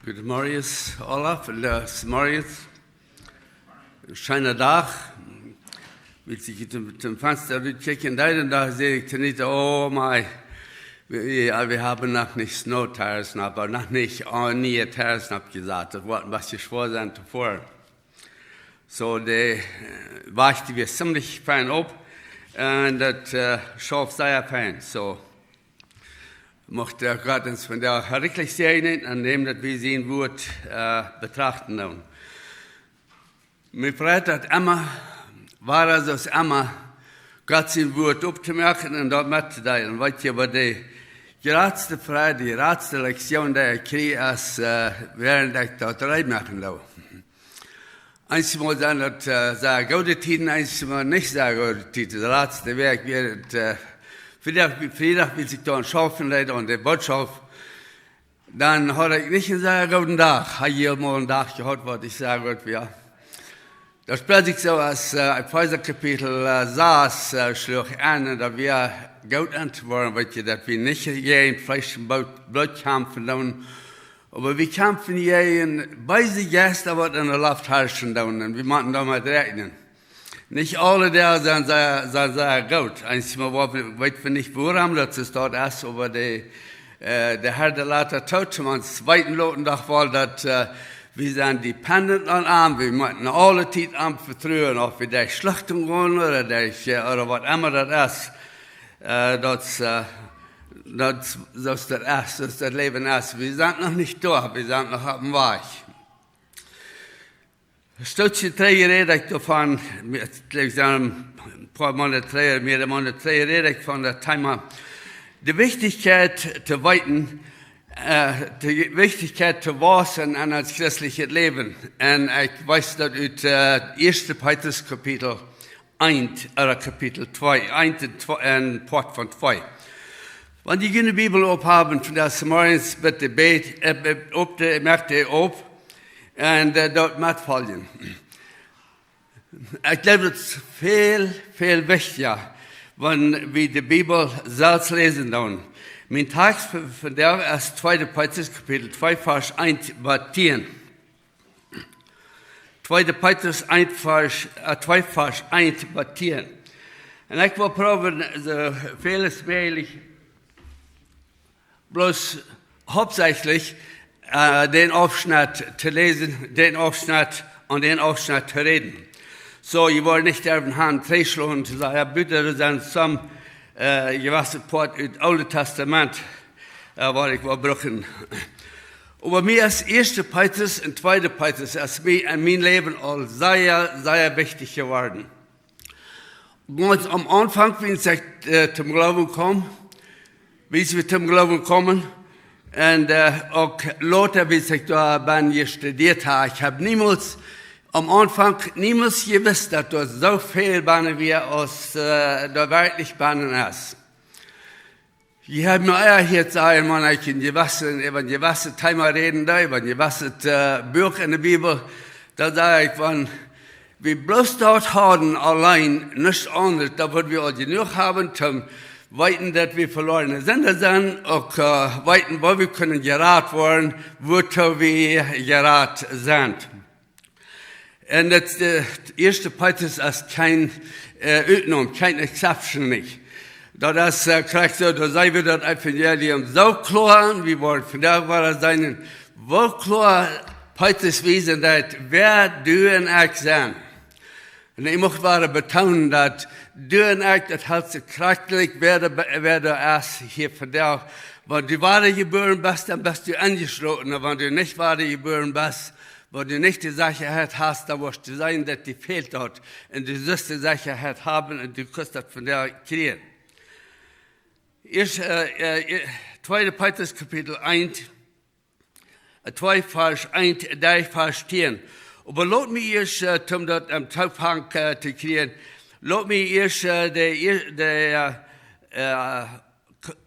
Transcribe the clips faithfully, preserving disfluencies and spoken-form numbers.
Goodemorjes, Olaf, un, äh, Morjes. Scheena Dach. Wiels ekj hia toom, toom Fensta rutkjikjen deed, dan säd ekj to Nita: "Oh mei, wie, wie, wie haben noch nich Snow Tires, oba noch nich, äh, niee Tires aufjesat. Daut woat een bät schwoa sennen to foaren." Soo, dee, äh, wajchden wie ziemlich fein opp. Un daut, äh, schauft sea fein. Soo, mucht Gott ons vondoag rikjlich säajnen un nämen, daut wie sien Wort, äh, betrachten doonen. Mie freit daut emma, wada soo aus emma, Gott sien Wort opptomoaken un daut mettodeelen. Weetst, oba de jratste Freid, de jratste Lektion, dee ekj kjrieech, es, äh, wäarent ekj daut reed moaken doo. Eenjemol sent daut, äh, sea goode Tieden, eenjemol nich sea goode Tieden. De latste Wäakj wia daut, äh, Friedach, Friedach, wiels ekj doa aun schaufen deed, aun de Botschaft, dan haud ekj nich eenen sea gooden Dach. Haud ekj mol eenen Dach jehaut, waut nich sea goot wia? Daut spieed sikj soo aus, äh, Efeesa Kapitel, äh, sas, äh, schluach aun, un daut wia goot aun to woaren, weetst, daut wie nich jäajen Fleesch un Bloot, Bloot kjamfen doonen, oba wie kjamfen jäajen beese Jeista, waut enne Loft harschen doonen, un wie motten doamet räakjnen. Nich aule Dinja sent sea, sent sea goot. Eenjemol weet wie, weet wie nich, wuarom daut soo es, oba de, äh, de Herr, dee lat daut too, toom ons weeten loten, doch woll daut, äh, wie sent dependent aun am, wie motten aule Tiet am vetruen, auf wie derch Schluchten gonen ooda derch, äh, ooda waut emma daut es. Äh, daut, äh, daut, soo aus daut es, soo aus daut Läwen es. Wie sent noch nich doa, wie sent noch oppem Wajch. Een Stootje trigj räd ekj doavon, ekj jleew, een poa Moonat trigj, mea Moonat trigj räd ekj von daut Thema, de Wichtichkjeit to weeten, äh, de Wichtichkjeit to wausen aun ons christeljet Läwen. Un ekj wees daut ut, äh, Ieeschte Petrus Kapitel eent, ooda Kapitel twee, eent un twee, un Poat von twee. Wan jie june Bibel opphaben, von daut Morjes bitte bät, äh, opp de, moakt dee opp un, äh, doot metfoljen. Ekj jleew, daut es väl, väl wichtja, wan wie de Bibel selfst läsen doonen. Mien Tekjst fa, fa vondoag es Tweede Petrus Kapitel twee, Varsch eent bat tieen. Tweede Petrus eent Varsch, äh, twee Varsch eent bat tieen. Un ekj well proowen, soo väl aus mäajlich, bloos hauptsächlich, äh, dän Aufschnett to läsen, dän Aufschnett un dän Aufschnett to räden. Soo, jie woaren nich derwen han trigjschlonen to sajen, jo, Brooda, doa sent some, äh, jewesse Poat ut Oole Tastament, äh, waut ekj well brucken. Oba mie es Ieeschte Petrus un Tweede Petrus, es mie en mien Läwen aul sea, sea wichtich jeworden. Gaunz aum Aunfank, wiels ekj, äh, toom Gloowen kjeem, wiels wie toom Gloowen kjeemen, un, äh, uk lota, wiels ekj doa bie jestudieet hab. Ekj hab niemols, aum Aunfank niemols jewist, daut doa soo väl bennen wia aus, äh, doa werkjlich bennen es. Jie haben mie ea hia sajen, wan ekj en jewesse, äwa en jewesse Thema räden deed, äwa en jewesset, äh, Buak en de Bibel, dan säd ekj, wan wie bloos daut hauden auleen, nuscht aundret, dan wudd wie aul jenuach haben, toom weeten, daut wie veloarne Sinda sent, uk, äh, weeten, woo wie kjennen jerat woaren, wuatoo wie jerat sent. Un daut, äh, Ieeschte Petrus es kjeen, äh, Utnom, kjeen Exception nich. Daut es, äh, krakjt soo, doa seenen wie daut Evangelium soo kloa, un wie woaren vondoag wada seenen, woo kloa Petrus wiesen deed, wäa du un ekj sent. Un ekj mucht wada betoonen, daut du un ekj, daut helt sikj krakjt jlikj, wäa doa, wäa doa es hia vondoag. Wan du wada jebuaren best, dan best du enjeschloten. Un wan du nich wada jebuaren best, wan du nich de Sechaheit hast, dan woascht du seenen, daut die fält daut. Un du sust de Sechaheit haben un du kaust daut vondoag kjrieen. Ieescht, äh, äh, Tweede Petrus Kapitel eent, äh, twee Varsch eent, dree Varsch tieen. Oba lot mie ieescht, äh, toom daut aum Aunfank, äh, to kjrieen, lot mie ieescht, äh, de, de, äh, äh, K-,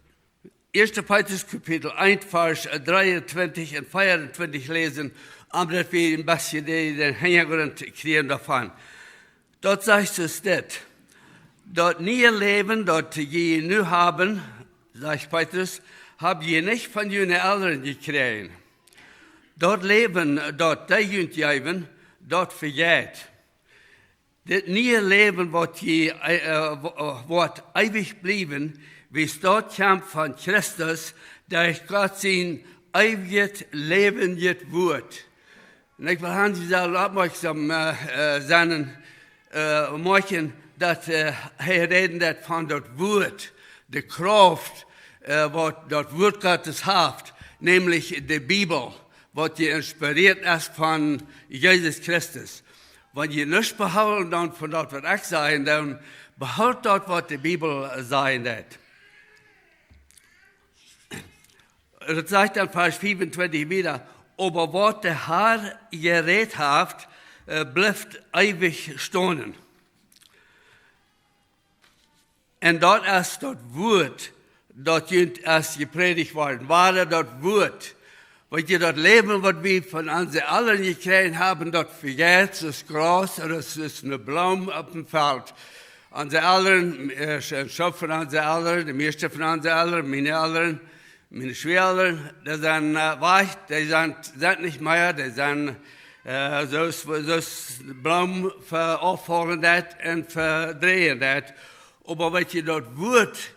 Ieeschte Petrus Kapitel eent, Varsch, äh, dreeuntwintich un veeauntwintich läsen, om daut wie een bät de, dän Hinjagrunt kjrieen doavon. Daut sajcht soo dit: Daut niee Läwen, daut jie nu haben, sajcht Petrus, hab jie nich von june Elren jekjräajen. Daut Läwen, daut dee junt jeewen, daut vejeit. Dit niee Läwen, waut jie, äh, äh, wo-, äh, woat eewich bliewen, wiels daut kjemt von Christus, derch Gott sien eewjet läwendjet Wuat. Un ekj well han, jie sellen oppmoakjsom, äh, äh, sennen, äh, moakjen, daut, äh, hee räden deit von daut Wuat, de Krauft, äh, waut daut Wuat Gottes haft, nämlich de Bibel, waut jeinspirieet es von Jesus Christus. Wan jie nuscht behoolen dan von daut, waut ekj saj, dan behoolt daut, waut de Bibel, äh, sajen deit. Daut sajcht dan Varsch fiefuntwintich wieda: "Oba waut de Herr jerät haft, äh, blift eewich stonen." Un daut es daut Wuat, daut junt es jeprädicht worden. Wada daut Wuat. Weet jie, daut Läwen, waut wie von onse Elren jekjräajen haben, daut vejeit aus Gras, daut es aus eene Bloom oppem Feld. Onse Elren, äh, een Schoof von onse Elren, de mieeschte von onse Elren, miene Elren, miene Schwiegelren, dee sent, äh, wajch, dee sent, sent nich mea, dee sent, äh, soo aus, soo aus Bloom ver-, auffaulen deit un vedreien deit. Oba weet jie, daut Wuat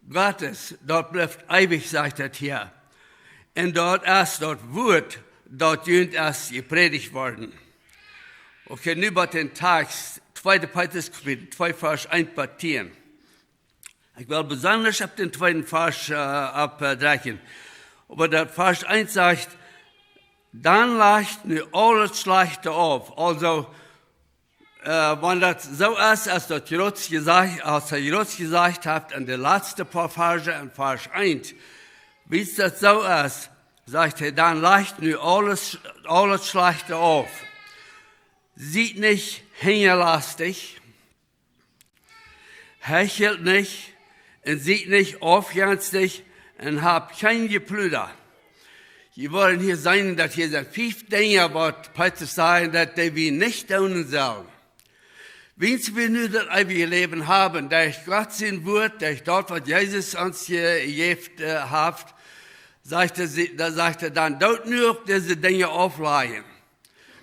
Gottes, daut blift eewich, sajcht daut hia. Un daut es daut Wuat, daut junt es jeprädicht worden. Okay, nu bie dän Tekst, tweede Petrus Kapitel twee, Varsch eent bat tieen. Ekj well besonda opp dän tweeden Varsch, äh, opp, äh, drekjen. Oba daut Varsch eent sajcht: "Dan lajcht nu aul daut Schlajchte auf." Aulsoo, äh, wan daut soo es, aus daut Jesus jesajcht, aus hee Jesus jesajcht haft en de latste poa Varsch, en Varsch eent, wiels daut soo es, sajcht hee: "Dan lajcht nu aules, aul daut Schlajchte auf. Siet nich hinjalastich, hechelt nich un siet nich aufjenstich un habt kjeen Jepluda." Jie woaren hia seenen, daut hia sent fief Dinja, waut Petrus sajcht, daut dee wie nich doonen sellen. Wiels wie nu daut eewje Läwen haben, derch Gott sien Wuat, derch daut, waut Jesus ons jejäft, äh, haft, sajcht hee, dan sajcht hee: "Dan doot nu uk dise Dinja auflajen."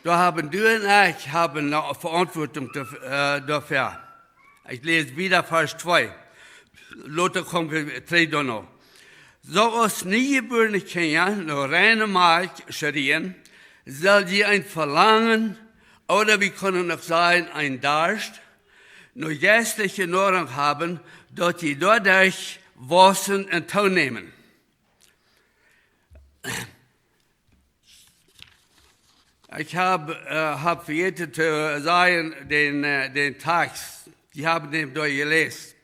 Doa haben du un ekj haben eene Veauntwuatunk doa-, äh, doafäa. Ekj läs wieda Varsch twee. Lota kom wie trigj doano. "Soo aus niejebuarne Kjinja no reine Malkj schrieen, sell jie een Velangen, ooda wie kjennen uk sajen, een Darscht, no jeistliche Noarunk haben, daut jie doaderch waussen un toonämen." Ekj hab, äh, hab vejäten to sajen, dän, äh, dän Tekst, jie haben dän doa jeläst.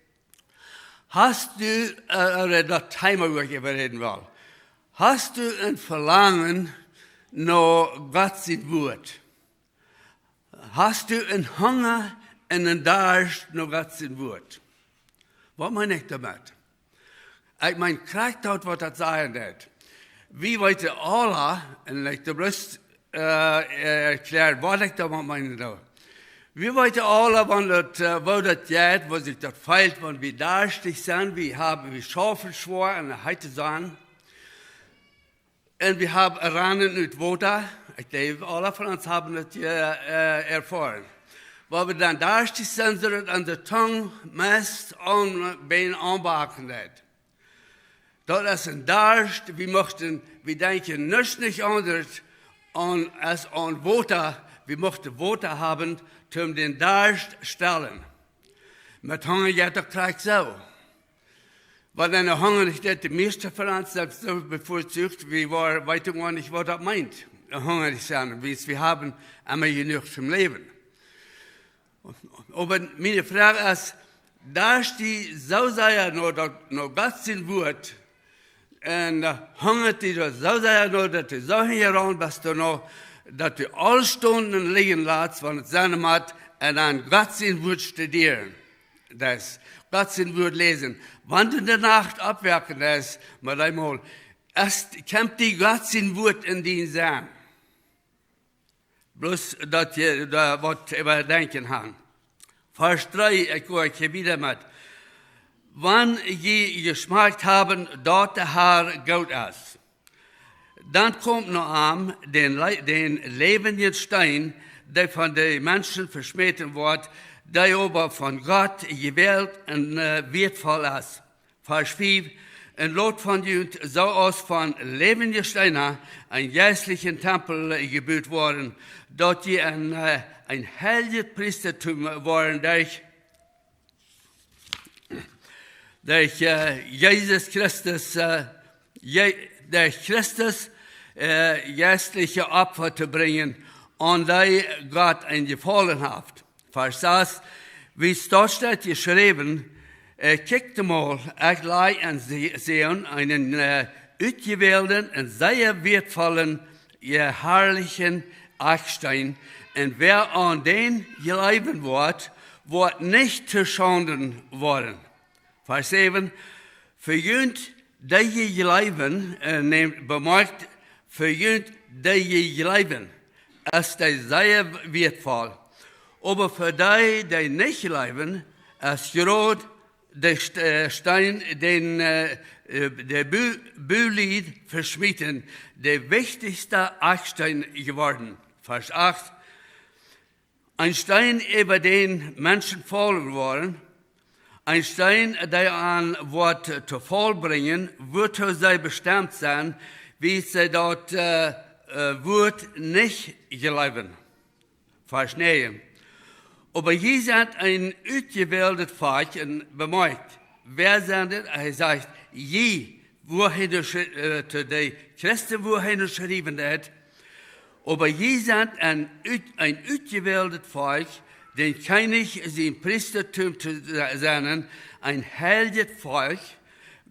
Hast du, äh, ooda daut Thema, wua ekj äwa räden well, hast du een Velangen no Gott sien Wuat? Hast du een Hunga un een Darscht no Gott sien Wuat? Waut meen ekj doamet? Ekj meen, krakjt daut, waut daut sajen deit. Wie weeten aula, un ekj doo bloos, äh, äh, erkjläaren, waut ekj doamet meenen doo. Wie weeten aula, wan daut, äh, woo daut jeit, woo sikj daut feelt, wan wie darschtich sent, wie haben, wie schaufen schwoa en de heete Sonn. Un wie haben Rannen ut Wota. Ekj denkj, aula von ons haben daut, äh, äh, erfoaren. Wan wie dan darschtich sent, soo daut onse Tung meist aun, bie aunbacken deit. Daut es een Darscht, wie muchten, wie denkjen nuscht nich aundret aun, aus aun Wota, wie muchten Wota haben, om dän Darscht stellen. Met Hunga jeit daut krakjt soo. Wan eena hungrich es, de mieeschte von ons, daut soo bevorzucht, wie woaren, weeten goanich, waut daut meent, hungrich sennen, wiels wie haben emma jenuach toom Läwen. Oba miene Froag es, darscht die soo sea no daut, no Gott sien Wuat, un, äh, hungat die daut soo sea no, daut du soo hinjaraun best, no, daut du aule Stunden lijen latst, wan et sennen mott, un dan Gott sien Wuat studieren. Daut Gott sien Wuat läsen. Wan du de Nacht oppwoakjen deist, met eemol, es, kjemt die Gott sien Wuat en dien Senn. Bloos daut jie doa waut äwa denkjen haben. Varsch dree, ekj go hia wieda met. Wan jie jeschmakt haben, daut de Herr goot es, Dan kjemt no am dän, Le- dän läwendjen Steen, dee von de Menschen veschmäten woat, dee oba von Gott jewält un äh, wieetvoll es. Varsch fief: Un lot von junt soo aus von läwendje Steena een jeistlichen Tempel äh, jebut woaren, daut jie een, äh, een heiljet Priestatum woaren, derch derch äh, Jesus Christus, äh, Je- derch Christus äh, jeistliche Opfa to brinjen, aun dee Gott een Jefaulen haft. Varsch sas: Wie steit jeschräwen, äh, kjikjt emol, ekj laj en Se- Zion eenen äh, utjewälden un sea wieetvollen, herrlichen Akjsteen, un wäa aun dän jleewen woat, woat nich to Schaunden woaren. Varsch säwen: Fa junt, dee jie jleewen, äh, nämt, bemoakjt, fa junt, dee jie jleewen, es dee sea wieetvoll. Oba fa dee, dee nich jleewen, es jrod de St- äh, Steen, dän äh, äh, de Bu- Bulied veschmäten, de wichtichste Akjsteen jeworden. Varsch acht: Een Steen, äwa dän Menschen faulen woaren, een Steen, dee an woat to Faul brinjen, wuatoo see bestemt sent, wiels see daut äh, äh, Wuat nich jleewen. Varsch näajen: Oba jie sent een utjewäldet Volkj, un bemoakjt, wäa sent et? Hee sajcht, jie, wua hee nu schriew- äh, to de Christen, wua hee nu schriewen deed. Oba jie sent een ut- een utjewäldet Volkj, dän Kjennich sien Priestatum to se- sennen, een heiljet Volkj,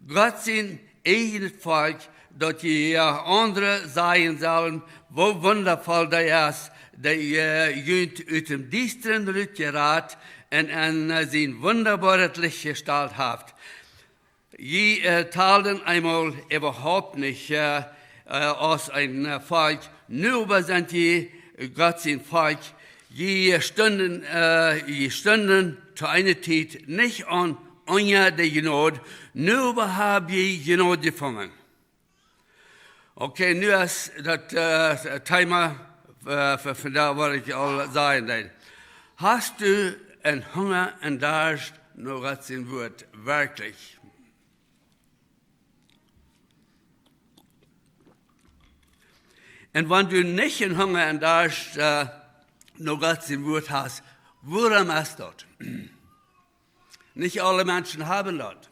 Gott sien eejnet Volkj, daut jie aundre sajen sellen, woo wundavoll dee es, dee äh, junt ut däm Diestren rutjerat un en äh, sien wundaboaret Licht jestalt haft. Jie äh, talden eemol äwahaupt nich äh, äh, aus een äh, Volkj, nu oba sent jie Gott sien Volkj. Jie stunden, äh, jie stunden to eene Tiet nich aun unja de Jnod, nu oba hab jie Jnod jefungen. Okay, nu es daut äh, Thema äh, fa vondoag, waut ekj aul sajen deed. Hast du een Hunga un Darscht no Gott sien Wuat, werkjlich? Un wan du nich een Hunga un Darscht äh, no Gott sien Wuat hast, wuarom es daut? Nich aule Menschen haben daut.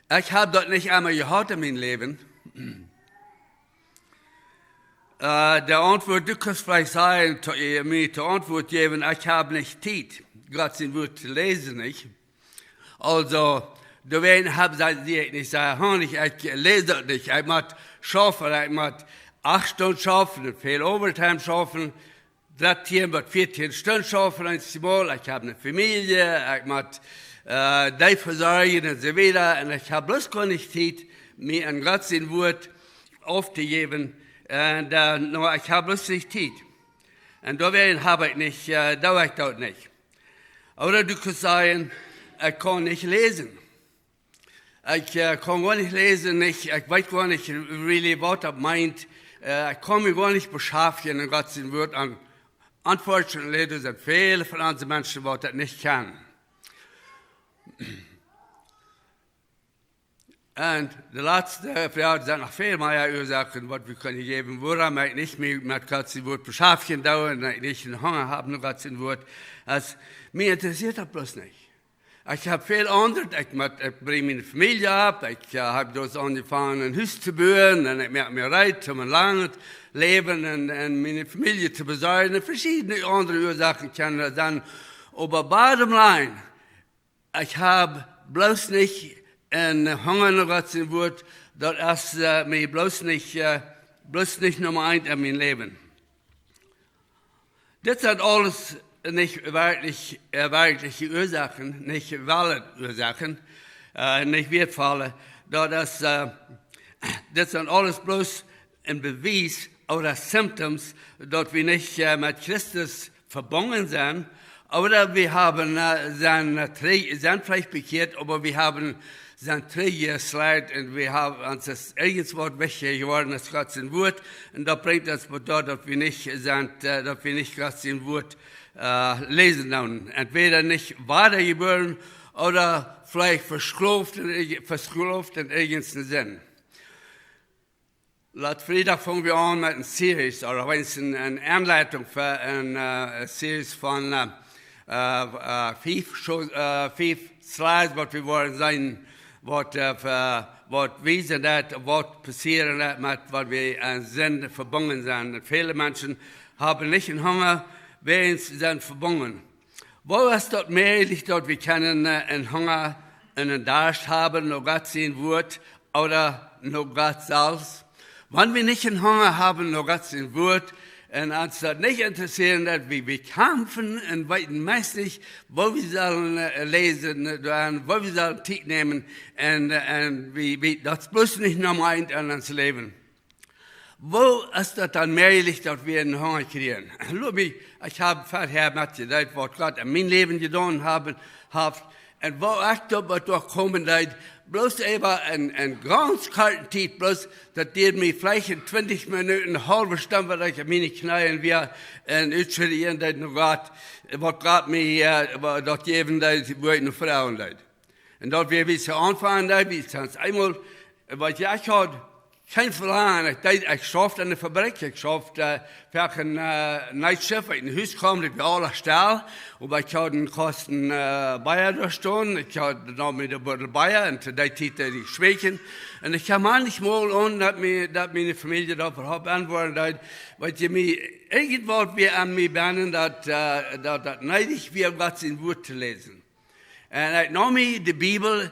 Ekj hab daut nich emma jehaut en mien Läwen. Äh, de Auntwuat, du kaust veleicht sajen, to, äh, mie de Auntwuat jäwen, ekj hab nich Tiet, Gott sien Wuat to läsen, nich? Aulsoo, doawäajen hab, saj ekj nich, saj, hon, ekj, ekj läs daut nich. Ekj mott schaufen, ekj mott acht Stunden schaufen un väl Overtime schaufen, dartieen bat vieetieen Stunden schaufen eenjemol. Ekj hab eene Famielje, ekj mott äh, dee vesorjen un soo wieda. Un ekj hab bloos goanich Tiet, mie aun Gott sien Wuat auftojäwen. Un äh, no, ekj hab bloos nich Tiet. Un doawäajen hab ekj nich, äh, doo ekj daut nich. Ooda du kaust sajen, ekj kaun nich läsen. Ekj äh, kaun goanich läsen, nich, ekj weet goanich really, waut daut meent. Äh, ekj kaun mie goanich beschaftjen en Gott sien Wuat. Un unfortunately, doa sent väl von onse Menschen, waut daut nich kjennen. Un de latste Froag, doa sent noch väl mea Uasoaken, waut wie kjennen jäwen, wuarom ekj nich mea met Gott sien Wuat beschaftjen doo un ekj nich een Hunga hab no Gott sien Wuat, es, mie interessieet daut bloos nich. Ekj hab väl aundret, ekj mott, ekj brinj miene Famielje opp, ekj äh, hab doa aunjefongen een Hus to buen un ekj moak mie reed om een langet Läwen un, un miene Famielje to besorjen un veschiedne aundre Uasoaken kjennen daut sennen. Oba bottom line, ekj hab bloos nich een Hunga no Gott sien Wuat, daut es äh, mie bloos nich, äh, bloos nich Numma eent en mien Läwen. Dit sent aules nich werkjlich, äh, werkjliche Uasoaken, nich valid Uasoaken, äh, nich wieetvolle. Daut es, äh, dit sent aules bloos een Bewies ooda symptoms, daut wie nich äh, met Christus vebungen sent, ooda wie haben, äh, sent, äh, tre- sent veleicht bekjieet, oba wie haben sent trigj jesleit un wie haben ons es irjentwaut wichtja jeworden aus Gott sien Wuat. Un daut brinjt ons bie daut, daut wie nich sent, äh, daut wie nich Gott sien Wuat, äh, läsen doonen. Entwäda nich wadajebuaren ooda veleicht vesklooft en irj-, vesklooft en irjenten Senn. Lat Friedach fungen wie aun met eene Series, ooda weens eene, eene Aunleitunk fa eene, äh, Series von, äh, äh, äh, fief Scho-, äh, fief Slides, waut wie woaren seenen, waut, äh, fa, waut wiesen daut, waut passieren daut met, waut wie aun Sind vebungen sent. Un väle Menschen haben nich een Hunga, wäajens Sind vebungen. Woo es daut mäajlich, daut wie kjennen, äh, een Hunga un een Darscht haben no Gott sien Wuat ooda no Gott selfst? Wan wie nich een Hunga haben no Gott sien Wuat un ons daut nich interessieren, daut wie, wie kjamfen un weeten meist nich, woo wie sellen, äh, läsen, äh, dan woo wie sellen Tiet nämen un, äh, un wie, wie, daut es bloos nich no meent aun ons Läwen. Woo es daut dan mäajlich, daut wie een Hunga kjrieen? Lot mie, ekj hab verhäa metjedeelt, waut Gott en mien Läwen jedonen haben, haft. Un woo ekj doa waut derchkomen deed, bloos äwa eene, eene gaunz korte Tiet, bloos daut dieed mie veleicht en twintich Minuten, eene haulwe Stund, waut ekj opp miene Kjneeen wia un utschrieejen deed no Gott, waut Gott mie, äh, waut daut jäwen deed, woo ekj no froagen deed. Un daut wia, woo ekj aunfungen deed, woo ekj ons eemol, äh, waut ekj haud, kjeen Velangen. Ekj deed, ekj schauft aun de Fabrikj, ekj schauft, äh, fa een, äh, Night Shift, aus ekj no Hus kjeem, daut wia aules stell. Oba ekj haud een Kosten, äh, Bia doa stonen, ekj haud noch met de Buddel Bia un to dee Tiet deed ekj schmeeken. Un ekj kjeem mau nich mol aun, daut mie, daut miene Famielje doa äwahaupt aunwoaren deed, wiels mie irjentwaut wia aun mie bennen, daut, äh, daut, daut needich wia, Gott sien Wuat to läsen. Un ekj neem mie de Bibel,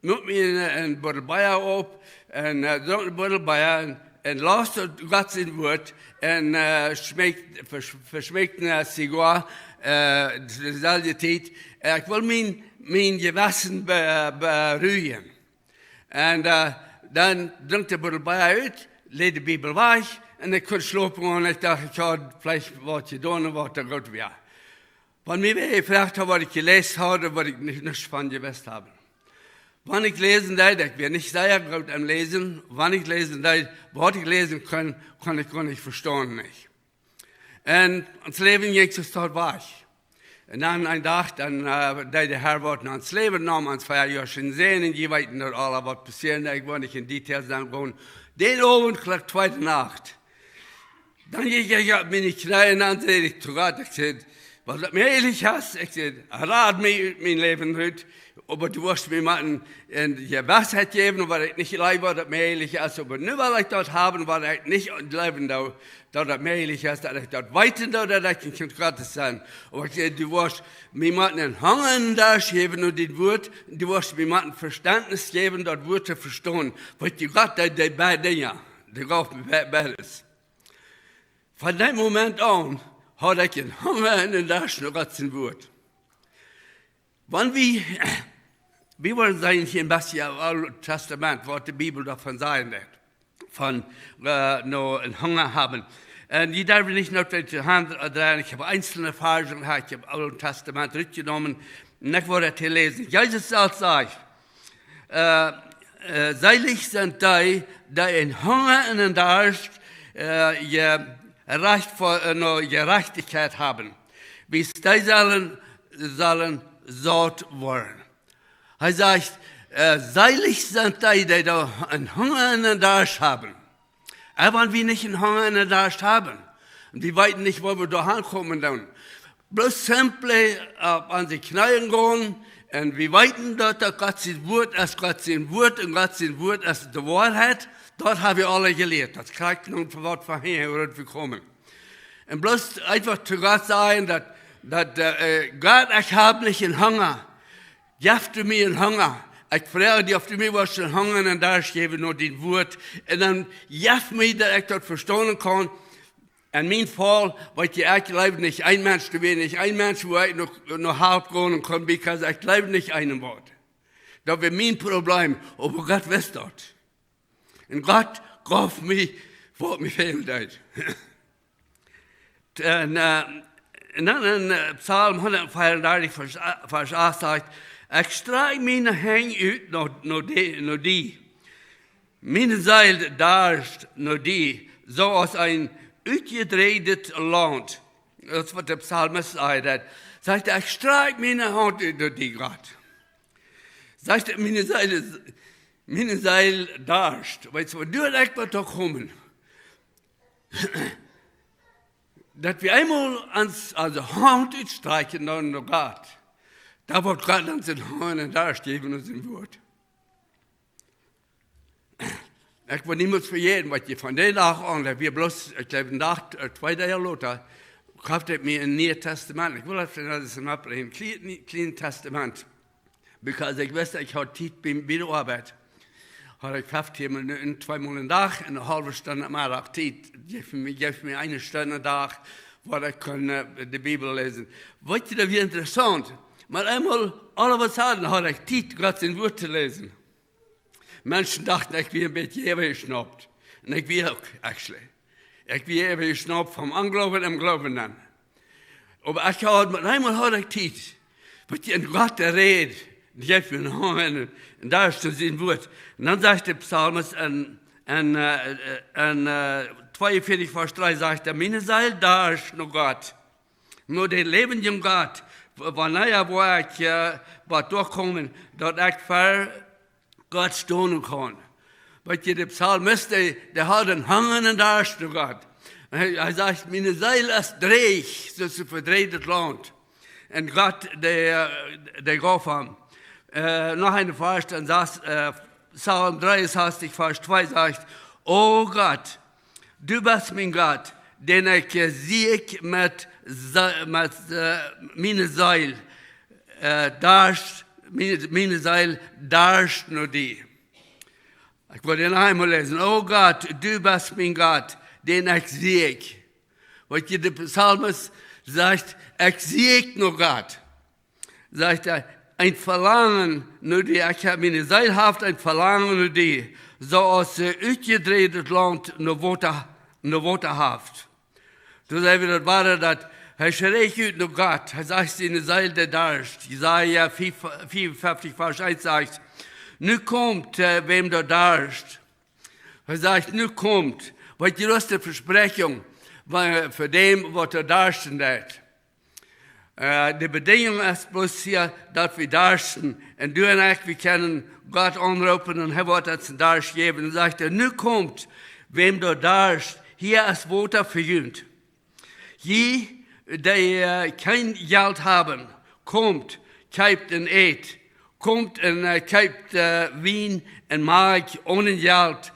muak mie een, een Buddel Bia op, un, äh, drunk een Buddel Bia, un, un laus daut Gott sien Wuat, un, äh, schmeek-, vesch-, veschmeek eene Zigoa, äh, to deeselwje Tiet. Äh, ekj wull mien, mien Jewessen be-, beruhigen. Un, äh, dan drunk ekj de Buddel Bia ut, läd de Bibel wajch, un ekj kunn schlopen, un ekj docht, ekj haud veleicht waut jedonen, waut doa goot wia. Wan mie wäa jefroacht haud, waut ekj jeläst haud, wudd ekj nich, nuscht von jewist haben. Wan ekj läsen deed, ekj wia nich sea goot aum Läsen, wan ekj läsen deed, waut ekj läsen kunn, kunn ekj goanich vestonen, nich. Un ons Läwen jinkj soo wajch. Un dan een Dach, dan, äh, deed de Herr waut en ons Läwen, neem ons vea Joa sien Sän, un jie weeten daut aula, waut passieed, ekj well nich en Details aungonen. Dän Owent, Klock twee de Nacht, dan jinkj ekj opp miene Kjneeen un dan säd ekj to Gott, ekj säd: "Wan daut mäajlich es," ekj säd, "rad mie ut mien Läwen rut, oba du woascht mie motten eene Jewissheit jäwen, waut ekj nich jleew, daut daut mäajlich es, oba nu well ekj daut haben, waut ekj nich jleewen doo, daut daut mäajlich es, daut ekj daut weeten doo, daut ekj een Kjint Gottes sie. Oba ekj säd, du woascht mie motten een Hunga un Darscht jäwen no dit Wuat, du woascht mie motten Vestentnis jäwen, daut Wuat to vestonen." Weetst du, Gott, dee, dee beid Dinja, dee jeef mie be-, beides. Von dän Moment aun haud ekj een Hunga un een Darscht no Gott sien Wuat. Wan wie, wie wellen seenen hia een bät aum Oolen Tastament, waut de Bibel doavon sajcht, von, äh, no een Hunga haben. Un dee darf wie nich no de Haunt dreien, ekj hab eenzelne Varzen, ekj hab Oolen Tastament rutjenomen, un ekj well daut hia läsen. Jesus selfst sajcht, äh, äh, "Seelich sent dee, dee een Hunga un een Darscht, äh, je-, Recht fa-, äh, no Jerajchtichkjeit haben. Wiels dee sellen, sellen saut woaren." Hee sajcht, äh, "Seelich sent dee, dee doa een Hunga un een Darscht haben." Oba wan wie nich een Hunga un een Darscht haben, un wie weeten nich, woo wie doa aunkomen doonen, bloos simpel opp onse Kjneeen gonen, un wie weeten daut, daut Gott sien Wuat es Gott sien Wuat, un Gott sien Wuat es de Woarheit, daut hab wie aula jelieet. Daut kjricht mie waut von hia, wua wie komen. Un bloos eefach to Gott sajen, daut, daut, äh, äh, "Gott, ekj hab nich een Hunga. Jeff du mie een Hunga. Ekj froag die, auf du mie woascht een Hunga un een Darscht jäwen no dien Wuat. Un dan jeff mie, daut ekj daut vestonen kaun." En mien Faul, weetst du, ekj jleew nich een Mensch, doa wia nich een Mensch, wua ekj no, no Help gonen kunn, because ekj jleew nich een Wuat. Daut wia mien Problem, oba Gott wist daut. Un Gott jeef mie, waut mie fälen deed. Un, äh, un dan en, äh, Psalm hundatveerendartich, Varsch, Varsch acht sajcht: Ekj strakj miene Henj ut no, no, die, no die. Miene Seel darscht no die, soo aus een utjedräajdet Launt. Daut es waut de Psalmist sajcht. Sajcht hee: "Ekj strakj miene Henj ut no die, Gott." Sajcht hee: "Miene Seel, miene Seel darscht." Weetst du, waut doa ekj waut doa komen? Daut wie eemol ons, aulsoo Henj utstrakjen no, no Gott. Doa woat Gott ons een Henj un Darscht jäwen no sien Wuat. Ekj woa niemols vejäten, waut ekj von dän Dach aun, daut wia bloos, ekj jleew, een Dach, äh, twee Doag lota, kofft ekj mie een Nieet Tastament. Ekj well daut vondoag mol opbrinjen, een kjlien, kjlien Tastament. Because ekj wist, ekj haud Tiet bie, bie de Oabeit. Haud ekj feftieen Minuten, twee Mol een Dach, eene haulwe Stund aum Meddach Tiet. Jeef mie, jeef mie eene Stund aum Dach, wua ekj kunn, äh, de Bibel läsen. Weetst du, daut wia interessaunt. Oba eemol, all of a sudden haud ekj Tiet, Gott sien Wuat to läsen. Menschen dochten, ekj wia een bät äwajeschnaupt. Un ekj wia uk, actually. Ekj wia äwajeschnaupt vom Ongloowen em Gloowen aun. Oba ekj haud, met eemol haud ekj Tiet. Waut dee en Gott räd, dee jeef mie een Henj un, un Darscht no sien Wuat. Un dan sajcht de Psalmist en, en, äh, äh, en, äh, tweeunvieetich Varsch dree sajcht hee: "Miene Seel darscht no Gott, no dän läwendjen Gott, w-, wanea woa ekj, äh, waut doa komen, daut ekj ver Gott stonen kaun." Weetst du, de Psalmist, dee, dee haud een Henj un Darscht no Gott. Hee, hee sajcht: "Miene Seel es dräch, soo aus een vedräajdet Launt." Un Gott, dee, äh, dee jeef am. Äh, noch een Varsch, dan sajcht, äh, Psalm dreeunsastich, Varsch twee sajcht: "O Gott, du best mien Gott, dän ekj, äh, sieekj met Se-, met, äh, miene Seel, äh, darscht, miene, miene Seel darscht no die." Ekj well dän noch eemol läsen. "O Gott, du best mien Gott, dän ekj sieekj." Weetst du, de Psalmist sajcht: "Ekj sieekj no Gott." Sajcht hee: "Een Velangen no die, ekj hab, miene Seel haft een Velangen no die, soo aus een utjedräajdet Launt no Wota, no Wota haft." Doa seen wie daut wada, daut hee schricht ut no Gott. Hee sajcht, siene Seel dee darscht. Jesaja fief, vea un feftich, Varsch eent sajcht: "Nu komt, äh, wäm doa darscht." Hee sajcht: "Nu komt." Weetst du, daut es de Vespräakjunk fa, fa däm, waut doa darschten deit. Äh, de Bedinjunk es bloos hia, daut wie darschten. Un du un ekj, wie kjennen Gott aunroopen un hee woat ons een Darscht jäwen. Dan sajcht hee: "Nu komt, wäm doa darscht, hia es Wota fa junt. Jie, dee, äh, kjeen Jelt haben, komt, kjeept un ät. Komt un, äh, kjeept, äh, Wien un Malkj onen Jelt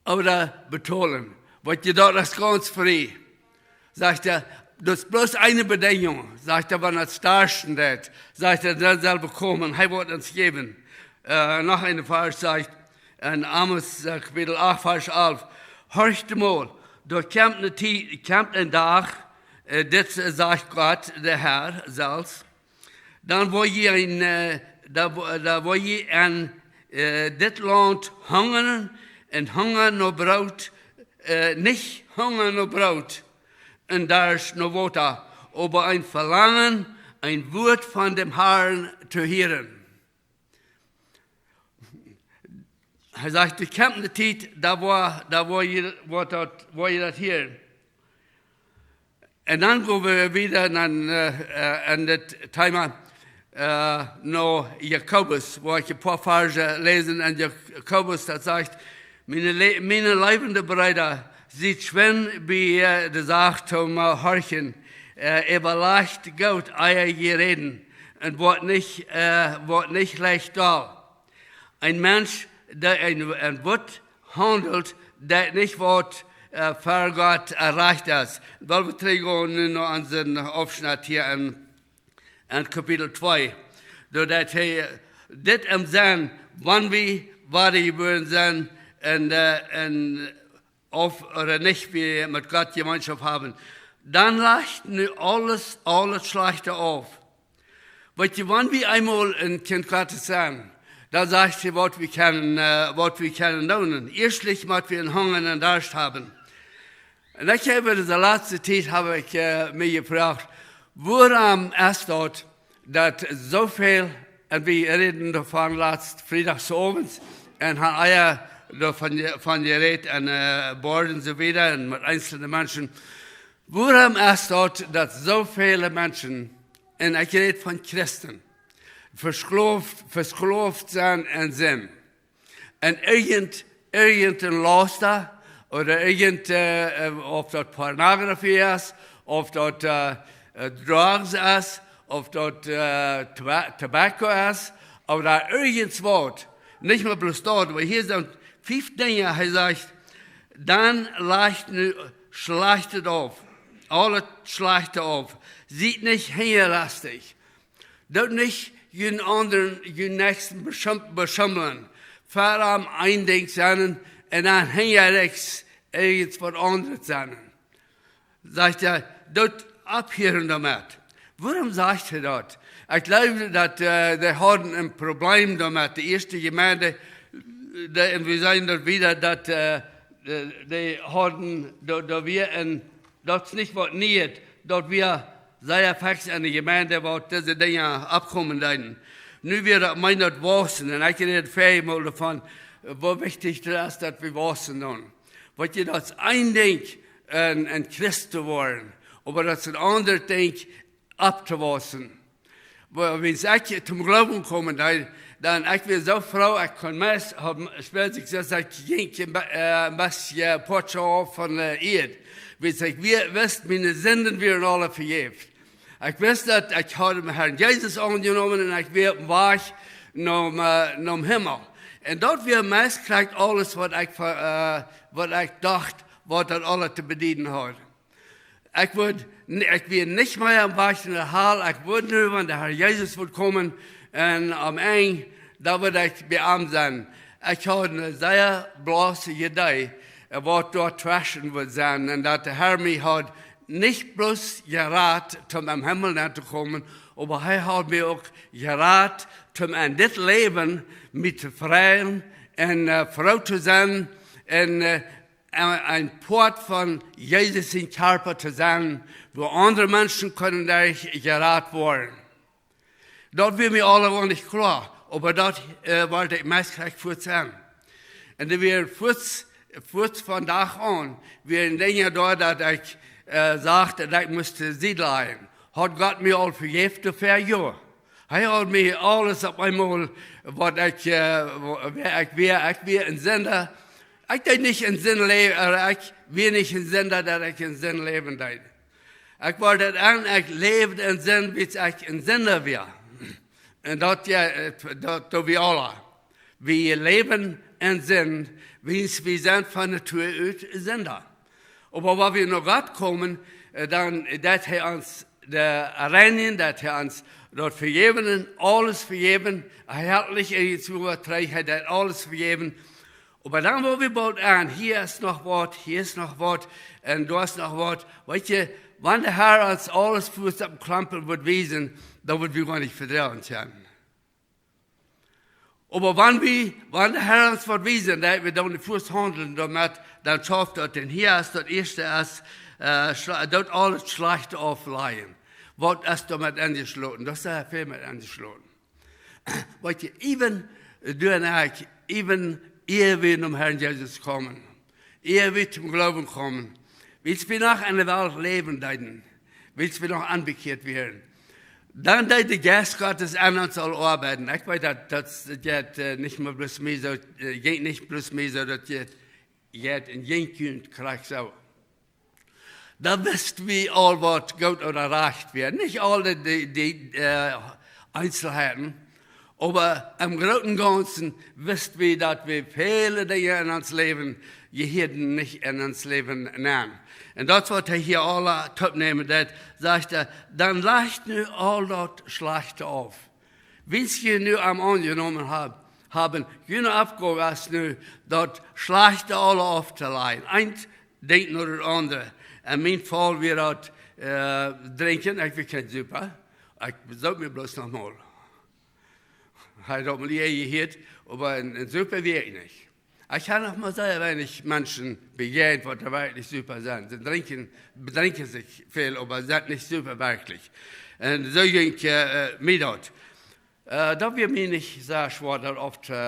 ooda betolen." Weetst du, daut es gaunz frie. Sajcht hee, daut es bloos eene Bedinjunk. Sajcht hee, wan et darschten deit, sajcht hee, dan saul hee komen, hee woat ons jäwen. Äh, noch een Varsch sajcht, en Amos, äh, Kapitel acht, Varsch alf: "Horcht mol, doa kjemt eene Tiet, kjemt een Dach, äh, dit, äh, sajcht Gott, de Herr selfst, dan woa jie een, äh, dan wo-, dan woa jie en, äh, dit Launt hungren un hungren no Broot, äh, nich hungren no Broot un Darscht no Wota, oba een Velangen, een Wuat von däm Herrn to hieren." Hee sajcht, doa kjemt eene Tiet, doa woa, doa woa jie, woa daut, woa jie daut hieren. Un dan go wie wieda no, äh, äh, no daut Thema, äh, no Jakobus, wua ekj een poa Varsch läsen. En Jakobus, daut sajcht: "Miene Le-, miene leewende Breeda, siet schwind bie, äh, de Sach toom, äh, horchen, äh, äwalajcht goot, ea jie räden, un woat nich, äh, woat nich leicht doll." Een Mensch, dee een, een Wuat haundelt, deit nich waut, äh, ver Gott, äh, rajcht es. Well wie trigjgonen nu no onsen Aufschnitt hia en, en Kapitel twee. Doa deit hee, äh, dit em Senn, wan wie wadajebuaren sent un, äh, un auf ooda nich wie met Gott Jemeenschoft haben, dan lajcht nu aules, aules Schlajchte auf. Weetst du, wan wie eemol een Kjint Gottes sent, dan sajcht hee, waut wie kjennen, äh, waut wie kjennen doonen. Ieeschtlich mott wie een Hunga un Darscht haben. Un ekj hab dise latste Tiet, hab ekj, äh, mie jefroacht, wuarom es daut, daut soo väl, un wie räden doavon latst Friedach sowes, un han ea doavon je-, von jerät en, äh, Board un soo wieda un met eenzelne Menschen. Wuarom es daut, daut soo väle Menschen, un ekj räd von Christen, vesklooft, vesklooft sent en Sind? Un irjent, irjent een Lasta, ooda irjent, äh, äh, auf daut Pornografie es, auf daut, äh, äh, Drugs es, auf daut, äh, Toba-, Tobacco es, ooda irjent waut. Nich mau bloos daut, oba hia sent fief Dinja, hee sajcht, dan lajcht nu Schlajchtet auf, aulet Schlajchte auf. Siet nich hinjalastich. Doot nich jun aundren, jun Näakjsten beschum-, beschummlen. Väaraun een Dinkj sennen un dan hinjarechs irjent waut aundret sennen. Sajcht hee, doot opphieren doamet. Wuarom sajcht hee daut? Ekj jleew daut, äh, dee hauden een Probleem doamet. De ieeschte Jemeent, dee, un wie seenen daut wieda, daut, äh, dee, dee hauden, doa, doa wia een, daut es nich waut Nieet, daut wia sea fix enne Jemeent, waut dise Dinja oppkomen deeden. Nu wia daut mea daut wausen, un ekj räd väl mol doavon, woo wichtich daut es, daut wie wausen doonen. Weet jie, daut es een Dinkj, een, een Christ to woaren, oba daut es een aundret Dinkj, opptowausen. Oba wan ekj toom Gloowen komen deed, dan, dan ekj wia soo froo, ekj kunn meist, haud, spieed sikj soo, ekj jinkj een be-, äh, een bät, äh, Poatscha auf von de Ieed. Wiels ekj wia, wist, miene Sinden wieren aule vejäft. Ekj wist daut, ekj haud dän Herrn Jesus aunjenomen un ekj wia oppem Wajch nom, äh, nom Himmel. Un daut wia meist krakjt aules waut ekj, äh, waut ekj docht, waut daut aules to bedienen haud. Ekj wudd n-, ekj wia nich mea aum Wajch no de Hal, ekj wudd nu, wan de Herr Jesus wudd komen, un aum Enj, dan wudd ekj bie am sennen. Ekj haud eene sea blausse Idee, äh, waut doa tweschen wudd sennen, un daut de Herr mie haud nich bloos jerat, om em Himmel nenn to komen, oba hee haud mie uk jerat, om en dit Läwen mie to freien un, äh, froo to sennen un, äh, een, een Poat von Jesus sien Kjarpa to sennen, wua aundre Menschen kunnen derch jerat woaren. Daut wia mie aul gaunz nich kloa, oba daut, äh, wull ekj meist krakjt fuaz sennen. Un doa wia fuaz, fuaz von Dach aun, wia een Dinkj doa, daut ekj, äh, sach, daut ekj must sied lajen. Haud Gott mie aul vejäft doafäa? Jo. Hee haud mie aules opp eemol, waut ekj, äh, wa-, wäa ekj wia, ekj wia een Sinda. Ekj deed nich en Sind läwen, äh, ekj wia nich een Sinda, daut ekj en Sind läwen deed. Ekj wia daut en, ekj läwd en Sind, wiels ekj een Sinda wia. Un daut, jo, äh, daut, daut wia aule. Wie läwen en Sind, wiels wie sent von Natua ut Sinda. Oba wan wie no Gott komen, äh, dan deit hee ons de reinijen, deit hee ons daut vejäwen, aules vejäwen. Hee helt nich irjent waut trigj, hee deit aules vejäwen. Oba dan, wua wie boolt aun, hia es noch waut, hia es noch waut, un doa es noch waut. Weet jie, wan de Herr ons aules fuaz oppem Klompel wudd wiesen, dan wudd wie gaunz nich vedroagen sennen. Oba wan wie, wan de Herr ons waut wiesen, daut wie dan fuaz haundlen doamet, dan schauft daut. Un hia es daut ieeschte, es, äh, schla-, daut aules Schlajchte auflajen. Waut es doamet enjeschloten? Daut es sea väl met enjeschloten. Weet jie, even, äh, doa en ekj, even ea wie nom Herrn Jesus komen, ea wie toom Gloowen komen, wiels wie noch en de Welt läwen deeden, wiels wie noch onbekjeat wieren, dan deed de Jeist Gottes en ons aul oabeiden. Ekj weet daut, daut, daut jeit, äh, nich mea bloos mie soo, äh, jinkj nich bloos mie soo, daut jeit, jeit en jinkj junt krakjt soo. Dan wist wie aul, waut goot ooda rajcht wia. Nich aul de, de, de, äh, Eenzelheiten, oba em grooten Gaunzen wist wie, daut wie väle Dinja en ons Läwen, dee hieeden nich en ons Läwen nenn. Un daut, waut hee hia aula toopnämen deed, sajcht hee, dan lajcht nu aul daut Schlajchte auf. Wiels jie nu am aunjenomen hab-, haben, june Oppgow es nu, daut Schlajchte aula auftolajen. Een Dinkj no daut aundre. En mien Faul wia daut, äh, drinkjen, ekj wia kjeen Supa. Ekj besoop mie bloos noch mol. Hee haud mie ea jehieet, oba een, een Supa wia ekj nich. Ekj hab noch mau sea weinich Menschen bejäajent, waut doa werkjlich super sent. See drinkjen, bedrinkjen sikj väl, oba sent nich super werkjlich. Un soo jinkj, äh, äh, mie daut. Äh, daut wia mie nich sea schwoa, daut auf to,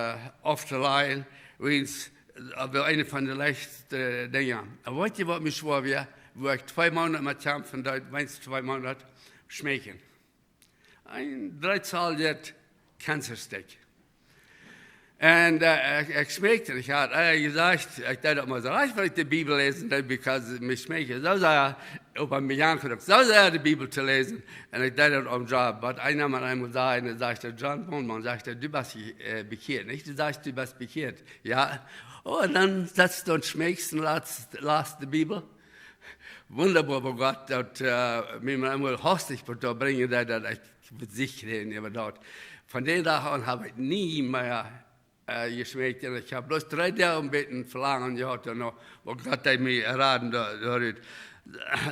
auf to lajen. Wiels, äh, wia eent von de leichtste Dinja. Oba weet jie, waut mie schwoa wia? Wua ekj twee Moonat met kjamfen deed, weens twee Moonat, schmeekjen. Een dreizaljet Cancer Stage. Un, äh, ekj, ekj schmeekj, ekj haud, äh, jesajcht, ekj deed daut mau soo rajcht, wan ekj de Bibel läsen deed, because mie schmeekjt soo sea, oba mie jankad uk soo sea de Bibel to läsen. Un ekj deed daut aum Job. Waut eena met eemol säd, un dan sajcht hee: "John Bowman", sajcht hee, "du best, äh, bekjieet, nich? Du sajchst, du best bekjieet." "Jo." "Oh, un dan setst du un schmeekjst un last, last de Bibel?" Wundaboa, woo Gott daut, äh, mie mau eemol hastich waut doa brinjen deed, daut ekj sikj räden äwa daut. Von dän Dach aun hab ekj nie mea, äh, jeschmeekjt. Un ekj hab bloos dree Doag een bät Velangen jehaut, un nu, woo Gott deed mie raden doa-, doarut.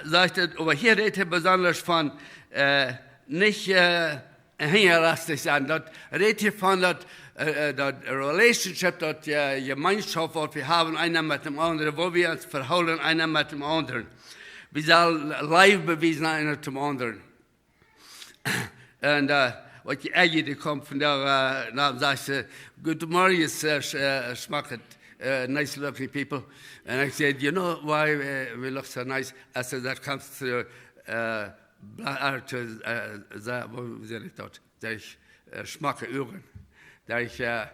Sajcht et, oba hia rät hee besonda von, äh, nich, äh, hinjalastich sennen. Daut rät hia von daut, äh, äh, daut Relationship, daut, äh, Jemeenschoft, waut wie haben, eena met dän aundren, woo wie ons vehoolen, eena met dän aundren. Wie sellen Leew bewiesen, eena dän aundren. Un, äh, waut dee Aggie, dee kjemt vondoag, äh, dan sajcht see: "Guten Morgen, äh, Sch-, äh, schmacket, äh, nice looking people." And I said, "You know why, uh, we look so nice?" I said, "That comes to, uh, bla-, uh, to, uh, the, woo saj ekj daut? Daut ekj, äh, schmocke Uagen." Daut ekj, äh,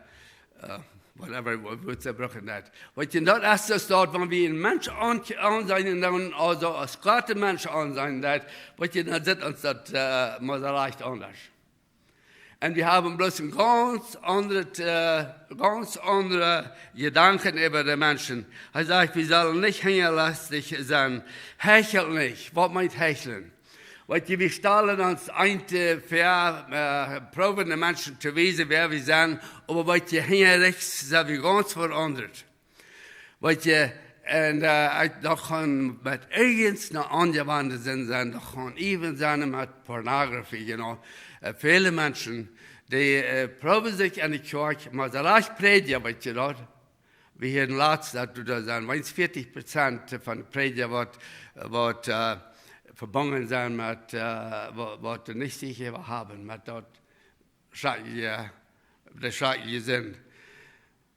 äh, whatever, woo, woo to brucken daut. Weet jie, daut es daut, wan wie een Mensch aun-, aunseenen, dan, aulsoo aus Gott een Mensch aunseenen deit, weet jie, dan sitt ons daut, äh, mau soo leicht aundasch. Un wie haben bloos een gaunz aundret, äh, gaunz aundre Jedanken äwa de Menschen. Hee sajcht, wie sellen nich hinjalastich sennen. Hechelt nich. Waut meent hecheln? Weet jie, wie stalen ons eent, äh, väa, äh, proowen de Menschen to wiesen, wäa wie sent, oba weet jie, hinjarichs sent wie gaunz veaundat. Weet jie, un, äh, ekj docht aun met irjent een aunjewanden sennen, docht aun even sennen met Pornografie, you know. Äh, väle Menschen, dee, äh, proowen sikj enne Kjoakj, mau soo rajcht prädjen, weet jie daut? Wie hieeden latst, daut doa sent, weens vieetich Prozent von de Prädja waut, waut, äh, vebungen sent met, äh, wa-, waut dee nich secha haben, met daut schrakjliche, de schrakjliche Sind.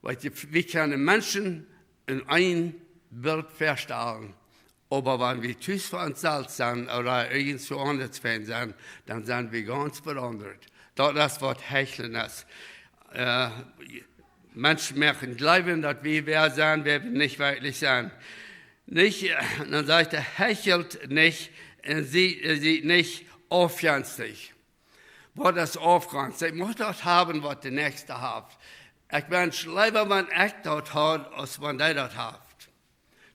Weet jie, wie kjennen Menschen enn een Bilt väastalen, oba wan wie tus fa ons selfst sent ooda irjentwua aundasch fein sent, dan sent wie gaunz veaundat. Daut es waut hecheln es. Äh, Menschen moaken jleewen, daut wie wäa sent, wäa wie nich werkjlich sent. Nich, äh, dan sajcht hee: "Hechelt nich un sie-, äh, siet nich aufjenstich." Waut es aufjenstich? Ekj mott daut haben, waut de Näakjsta haft. Ekj wensch leewa, wan ekj daut haud, aus wan dee daut haft.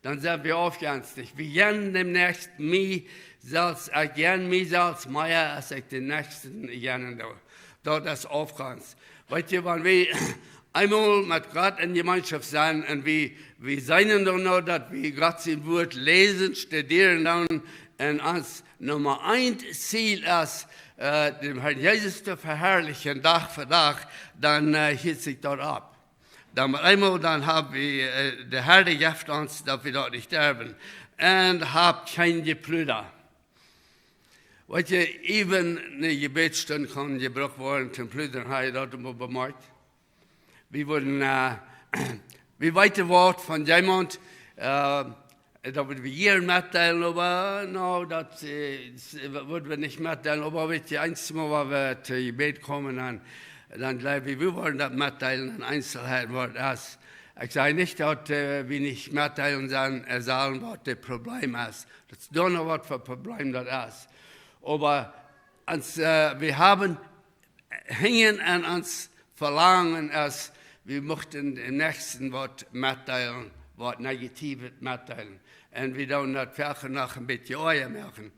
Dan sent wie aufjenstich. Wie jennen däm Näakjsten mie selfst, ekj jen mie selfst mea, aus ekj dän Näakjsten jennen doo. Daut es aufjenstich. Weet jie, wan wie eemol met Gott enn Jemeenschoft sent un wie, wie seenen doano, daut wie Gott sien Wort läsen, studieren doonen, un ons Numma eent Ziel es, äh, dän Herrn Jesus to veharlichen, Dach fa Dach, dan, äh, hilt sikj daut opp. Dan met eemol, dan hab wie, äh, de Herr jeft ons, daut wie daut nich derwen. Un hab kjeen Jepluda. Weet jie, even eene Jebädsstund kaun jebrukt woaren toom pludren, hab jie daut mol bemoakjt? Wie wudden, äh, wie weeten waut von jemaunt, äh, daut wudd wie jieren metdeelen, oba, no, daut, äh, s-, wudd wie nich metdeelen, oba weet jie, eenjemol, wan wie to Jebäd komen, dan, dan jleew wie, wie wudden daut metdeelen enn Eenselheiten, waut et es. Ekj saj nich, daut, äh, wie nich metdeelen sellen, äh, sellen, waut daut Problem es. Daut es doch noch waut fa Problem daut es. Oba ons, äh, wie haben Henjen aun ons Velangen es, wie muchten däm Näakjsten waut metdeelen, waut Negatiewet metdeelen. Un wie doonen daut veleicht noch een bät oaja moaken.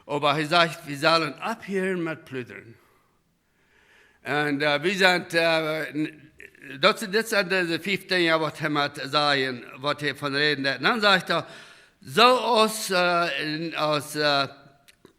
Oba hee sajcht, wie sellen opphieren met pludren. Un, äh, wie sent, äh, n-, daut, dit sent dise fief Dinja, waut hee mott sajen, waut hee von räden deit. Dan sajcht hee, soo aus, äh, en-, aus, äh,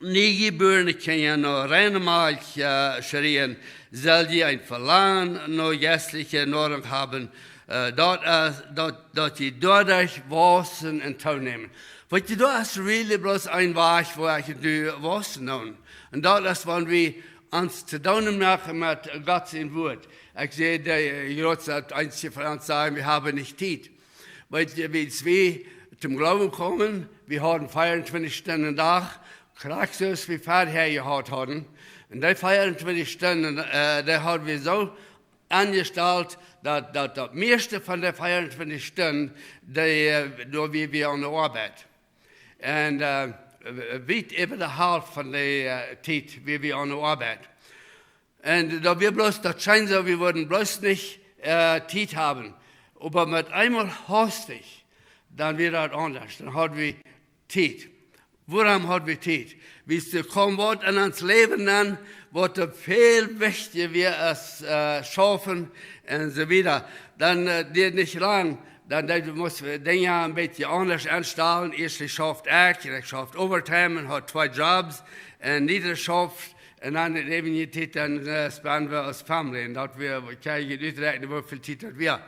niejebuarne Kjinja no reine Malkj, äh, schrieen, sell jie een Velangen no jeistliche Noarunk haben, Äh, daut es, daut, daut jie doaderch waussen un toonämen. Weetst, daut es really bloos een Wajch, woo ekj un du waussen doonen. Un daut es, wan wie ons to doonen moaken met Gott sien Wuat. Ekj säd, äh, jrod daut eenje von ons sajen, wie haben nich Tiet. Weetst, wie, wie toom Gloowen kjeemen, wie hauden vea un twintich Stunden Dach, krakjt soo aus wie verhäa jehaut hauden. Un dee vea un twintich Stunden, äh, dee hauden wie soo aunjestalt, daut, daut, daut mieeschte von dee vea un twintich Stunden, dee, äh, doa wia wie aun de Oabeit. Un, äh, wiet äwa de Halft von dee, äh, Tiet wia wie aun de Oabeit. Un daut wia bloos, daut schient soo, wie wudden bloos nich, äh, Tiet haben. Oba met eemol haustich, dan wia daut aundasch. Dan hauden wie Tiet. Wuarom hauden wie Tiet? Wiels doa kjeem waut en ons Läwen aun, waut doa väl wichtja wia aus, äh, schaufen un soo wieda. Dan, äh, dieed nich lang, dan deed, musten wie Dinja een bät aundasch aunstalen. Ieescht schauft ekj, un ekj schauft overtime un haud twee Jobs. Un Nita schauft, un dan de äwrije Tiet, dan, äh, spenden wie aus Family. Un daut wia, wie kjennen nich uträakjnen, woo väl Tiet daut wia.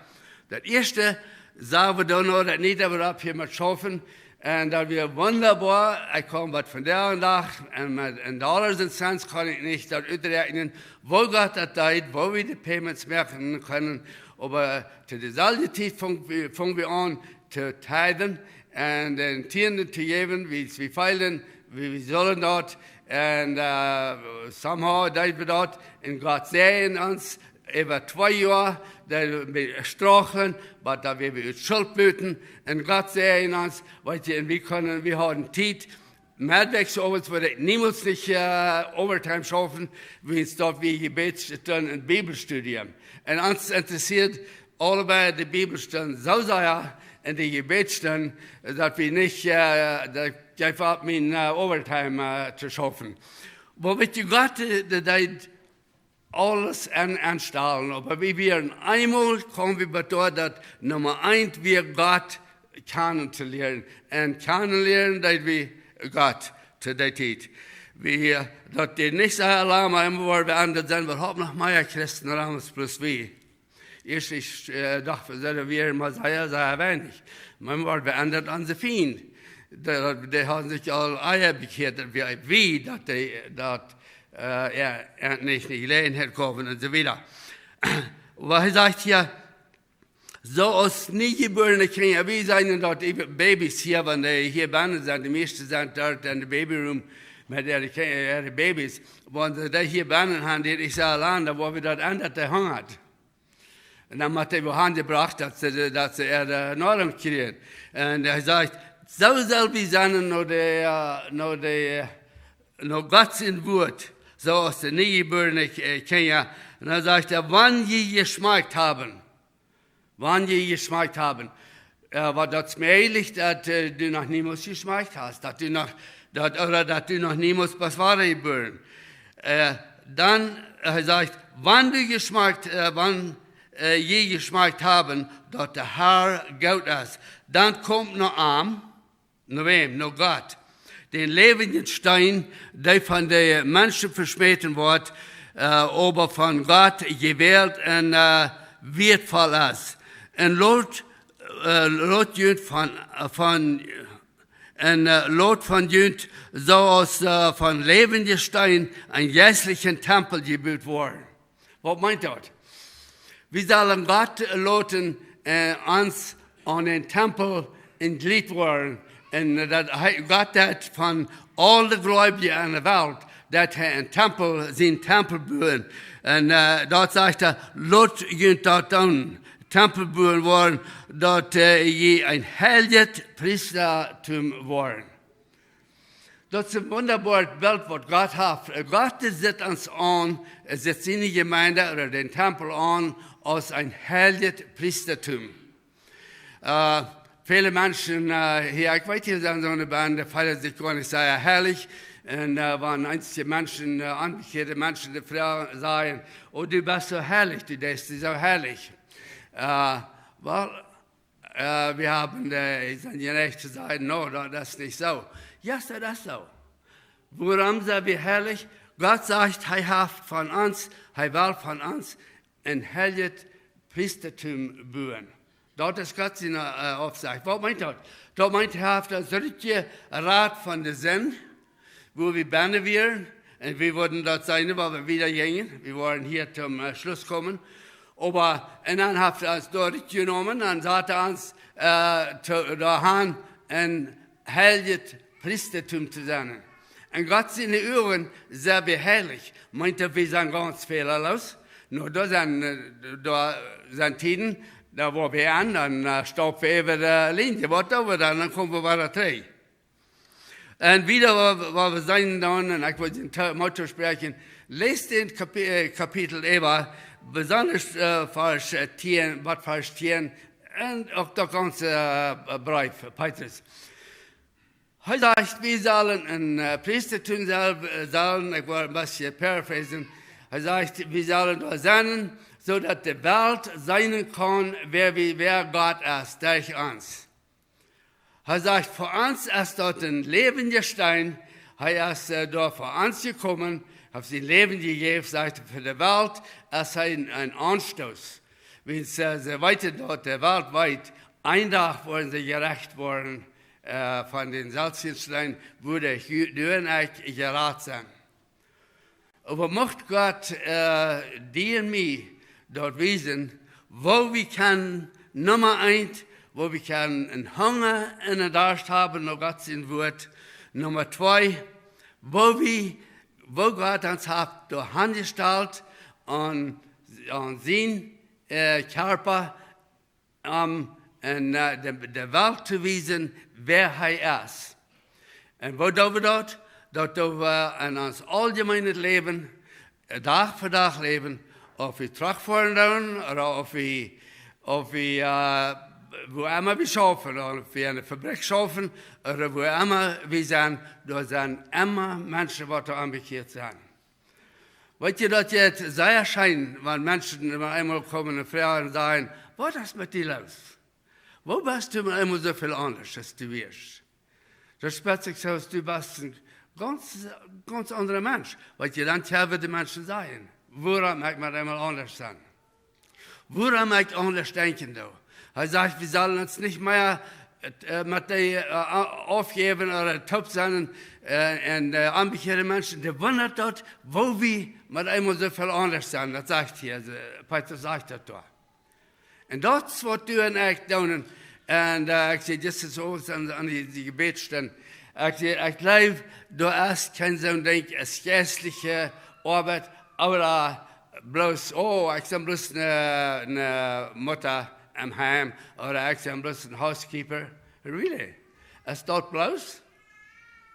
Daut ieeschte, sach wie dan noch, daut Nita wia opp hia met schaufen. Un daut wia wundaboa. Ekj kaun waut von dän Dach, un met, en Dollars un Cents kaun ekj nich daut uträakjnen, woo Gott daut deed, woo wie de payments moaken kunnen. Oba to deeselwje Tiet fungen wie, fungen wie aun to tithen un dän Tienden to jäwen, wiels wie feelden, wie, wie sullen daut. Un, äh, somehow deeden wie daut. Un Gott säajend ons äwa twee Joa, daut wie strugglen, oba daut wie, wie ut Schult bliewen. Un Gott säajend ons, weetst, un wie kunnen, wie hauden Tiet. Meddachs owents wudd ekj niemols nich, äh, overtime schaufen, wiels daut wia Jebädstund un Bibelstudium. Un ons interessieed aulebei de Bibelstund soo sea un de Jebädstund, daut wie nich, äh, daut ekj jeef opp, mien, äh, overtime, äh, to schaufen. Oba weetst, Gott, äh, dee deed aules aun, aunstalen. Oba wie wieren eemol, kjeemen wie bat doa, daut Numma eent wia Gott kjanen to lieren. Un kjanen lieren deed wie Gott to dee Tiet. Wie, äh, daut deed nich soo lang, oba emma wort wie aun, daut sent äwahaupt noch mea Christen aun ons plus wie. Ieescht ekj, äh, docht, wie sent, wie wieren mau sea, sea weinich. Oba emma wort wie aun, daut onse Fiend, dee, dee hauden sikj aul ea bekjieet, daut wie, wie, daut dee, daut äh, jo, un nich, nich Jeläajenheit jegowen un soo wieda. Oba hee sajcht hia, soo aus niejebuarne Kjinja, wie sent daut, dee Babys hia, wan dee hia bennen sent, de mieeschte sent doa en de Babyroom met äare Kje-, äare Babys. Wan see dee hia bennen haben, dee es aul aun, dan woa wie daut aun, daut dee hungat. Un dan woat dee hanjebrocht, daut see, daut see äare, äh, Noarunk kjrieen. Un hee sajcht, soo sell wie sennen no de, äh, no de, äh, no Gott sien Wuat, soo aus de niejebuarne, äh, Kjinja. Un dan sajcht hee, wan jie jeschmakjt haben, wan jie jeschmakjt haben, äh, waut daut mäajlich, daut, äh, du noch niemols jeschmakjt hast, daut du noch, daut, ooda daut du noch niemols best wadajebuaren. Äh, dan, äh, hee sajcht, wan du jeschmakjt, äh, wan, äh, jie jeschmakjt haben, daut de Herr goot es, dan komt no am, no wäm? No Gott. Dän läwendjen Steen, dee von de Menschen veschmäten woat, äh, oba von Gott jewält un, äh, wieetvoll es. Un lot, äh, lot junt von, äh, von, un, äh, lot von junt soo aus, äh, von läwendje Steen een jeistlichen Tempel jebut woaren. Waut meent daut? Wie sellen Gott loten, äh, ons aun dän Tempel een Jlid woaren. Un, äh, daut hee, Gott deed von aul de Gleubje aun de Welt, daut hee een Tempel, sien Tempel buen. Un, äh, daut sajcht hee, lot junt daut doonen, Tempel buen woaren, daut, äh, jie een heiljet Priestatum woaren. Daut es een wundaboaret Bilt, waut Gott haft. Äh, Gott, dee sitt ons aun, hee sitt siene Jemeent ooda dän Tempel aun aus een heiljet Priestatum. Äh, väle Menschen, äh, hia, ekj weet, hia sent soone Bende, feelen sikj goanich sea heilich. Un, äh, wan eenje Menschen, äh, onbekjeade Menschen dee froagen, sajen, oh, du best soo heilich, du deist die soo heilich. Äh, well, äh, wie haben, äh, sent jeneicht to sajen, no, daut, daut es nich soo. Jo, daut es soo. Wuarom sent wie heilich? Gott sajcht, hee haft von ons, hee well von ons een heiljet Priestatum buen. Daut es Gott siene, äh, Aufsicht. Waut meent daut? Daut meent, hee haft ons rutjerat von de Sind, wua wie bennen wieren. Un wie wudden daut seenen, wua wie wieda jinjen. Wie woaren hia toom, äh, Schluss komen. Oba, un dan haft hee ons doa rutjenomen, dan sat hee ons, äh, to, doa han een heiljet Priestatum to sennen. En Gott siene Uagen sent wie heilich. Meent daut, wie sent gaunz fälaloos? Nu, doa sent, äh, doa sent Tieden, doa woa wie aun, dan, äh, staup wie äwa de Linie. Waut doo wie dan? Dan komen wie wada trigj. Un wieda, waut, waut wie seenen dan, un ekj well dän Te-, Motto spräakjen, läst dän Kapi-, äh, Kapitel äwa, besonda, äh, Varsch, äh, tieen, waut Varsch tieen, un uk daut gaunze, äh, Breef, Petrus. Hee sajcht, wie sellen een, äh, Priestatum sel-, äh, sellen, ekj well een bät paraphrasen, hee sajcht, wie sellen doa sennen, soo daut de Welt seenen kaun, wäa wie, wäa Gott es, derch ons. Hee sajcht, fa ons es daut een läwendja Steen, hee es, äh, doa fa ons jekomen, haft sien Läwen jejäft, sajcht hee, fa de Welt es hee een, een Aunstoot. Wiels, äh, see weeten daut, de Welt weet, een Dach woaren see jerecht woaren, äh, von dän selwjen Steen, wua du un ekj jerat sent. Oba mucht Gott, äh, die un mie daut wiesen, woo wie kjennen, Numma eent, woo wie kjennen een Hunga un een Darscht haben no Gott sien Wuat. Numma twee, woo wie, woo Gott ons haft doa hanjestalt aun, aun sien, äh, Kjarpa, om en, äh, de, de Welt to wiesen, wäa hee es. Un woo doo wie daut? Daut doo wie en ons auljemeenet Läwen, äh, Dach fa Dach Läwen, auf wie Truck foaren doonen, ooda auf wie, auf wie, äh, wua emma wie schaufen, ooda auf wie enne Fabrikj schaufen, ooda wua emma wie sent, doa sent emma Menschen, waut doa aunbekjieet sent. Weet jie, daut jeit sea scheen, wan Menschen mau eemol komen un froagen un sajen: "Waut es met die loos? Woo best du mau eemol soo väl aundasch aus du wieescht? Daut spieet sikj soo, aus du best een gaunz, gaunz aundra Mensch." Weet jie, dan kjennen wie de Menschen sajen: "Wuarom mott ekj mau eemol aundasch sennen? Wuarom mott ekj aundasch denkjen doo?" Hee sajcht, wie sellen ons nich mea, äh, met dee, äh, aufjäwen ooda toop sennen, äh, un, äh, aunbekjieede Menschen. Dee wundat daut, woo wie mau eemol soo väl aundasch sent. Daut sajcht hia, äh, Petrus sajcht daut doa. Un daut es waut du un ekj doonen. Un, äh, ekj säd jistren uk aun, aun dee, dee Jebädstund, ekj säd, ekj jleew, doa es kjeen soon Dinkj aus jeistelje Oabeit, ooda bloos, oh, ekj sie bloos ne, ne Mutta em Heim, ooda ekj sie bloos een Housekeeper. Really? Es daut bloos?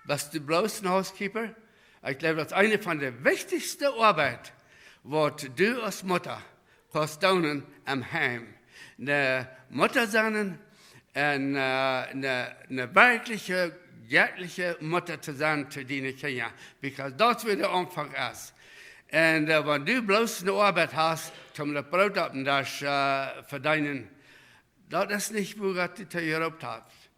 Best du bloos een Housekeeper? Ekj jleew, daut es eene von de wichtichste Oabeit, waut du aus Mutta kaust doonen em Heim. Ne Mutta sennen un, äh, ne, ne werkjliche, jeistelje Mutta to sennen to diene Kjinja. Because daut es wua de Aunfank es. Un, äh, wan du bloos ne Oabeit hast, om daut Broot opp dän Desch, äh, vedeenen, daut es nich, wua Gott die too jeroopt haft.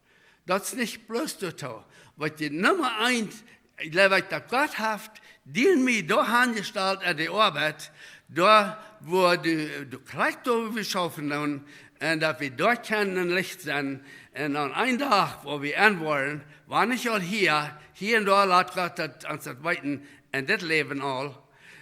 Daut es nich bloos doatoo. Waut de Numma eent, ekj jleew, daut Gott haft die un mie doa hanjestalt aun de Oabeit, doa, wua du, du kjrichst, wua wie schaufen doonen, un daut wie doa kjennen een Licht sennen. Un aun een Dach, wua wie enwoaren, wan nich aul hia, hia un doa lat Gott daut ons daut weeten, en dit Läwen aul,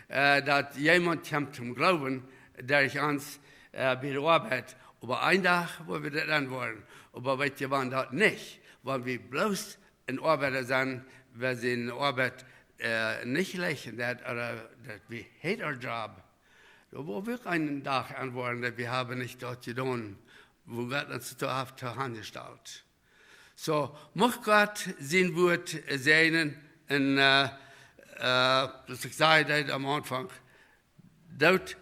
äh, daut jemaunt kjemt toom Gloowen, derch ons, äh, bie de Oabeit. Oba een Dach woa wie daut enwoaren. Oba weet jie, wan daut nich, wan wie bloos een Oabeida sent, wie sent Oabeit, äh, nich leicht, daut, ooda daut we hate our job. Doa woa wie uk een Dach enwoaren, daut wie haben nich daut jedonen, wua Gott ons doatoo haft hanjestalt. Soo, mucht Gott sien Wuat säajnen un, äh, äh, soo aus ekj säd aum Aunfank, doot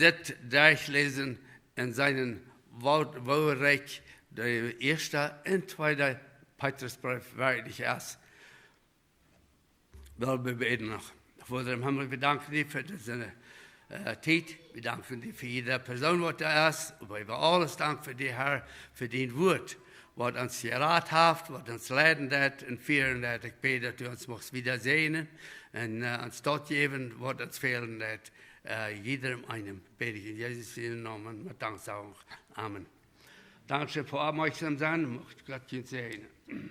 dit derchläsen un seenen, woo, woo rikj de ieeschte un tweede Petrusbreef werkjlich es. Well wie bäden noch. Voda em Himmel, wie danken die fa dise, äh, Tiet. Wie danken die fa jiede Persoon, waut doa es. Oba äwa aules dank wie die, Herr, fa dien Wuat, waut ons jerat haft, waut ons leiden deit un fieren deit. Ekj bäd, daut du ons muchst wieda säajnen un, äh, ons daut jäwen, waut ons fälen deit. Jiedrem eenem bäd ekj en Jesus sienen Nomen met Danksagung. Amen. Dankscheen fa oppmoakjsom sennen. Mucht Gott junt säajnen.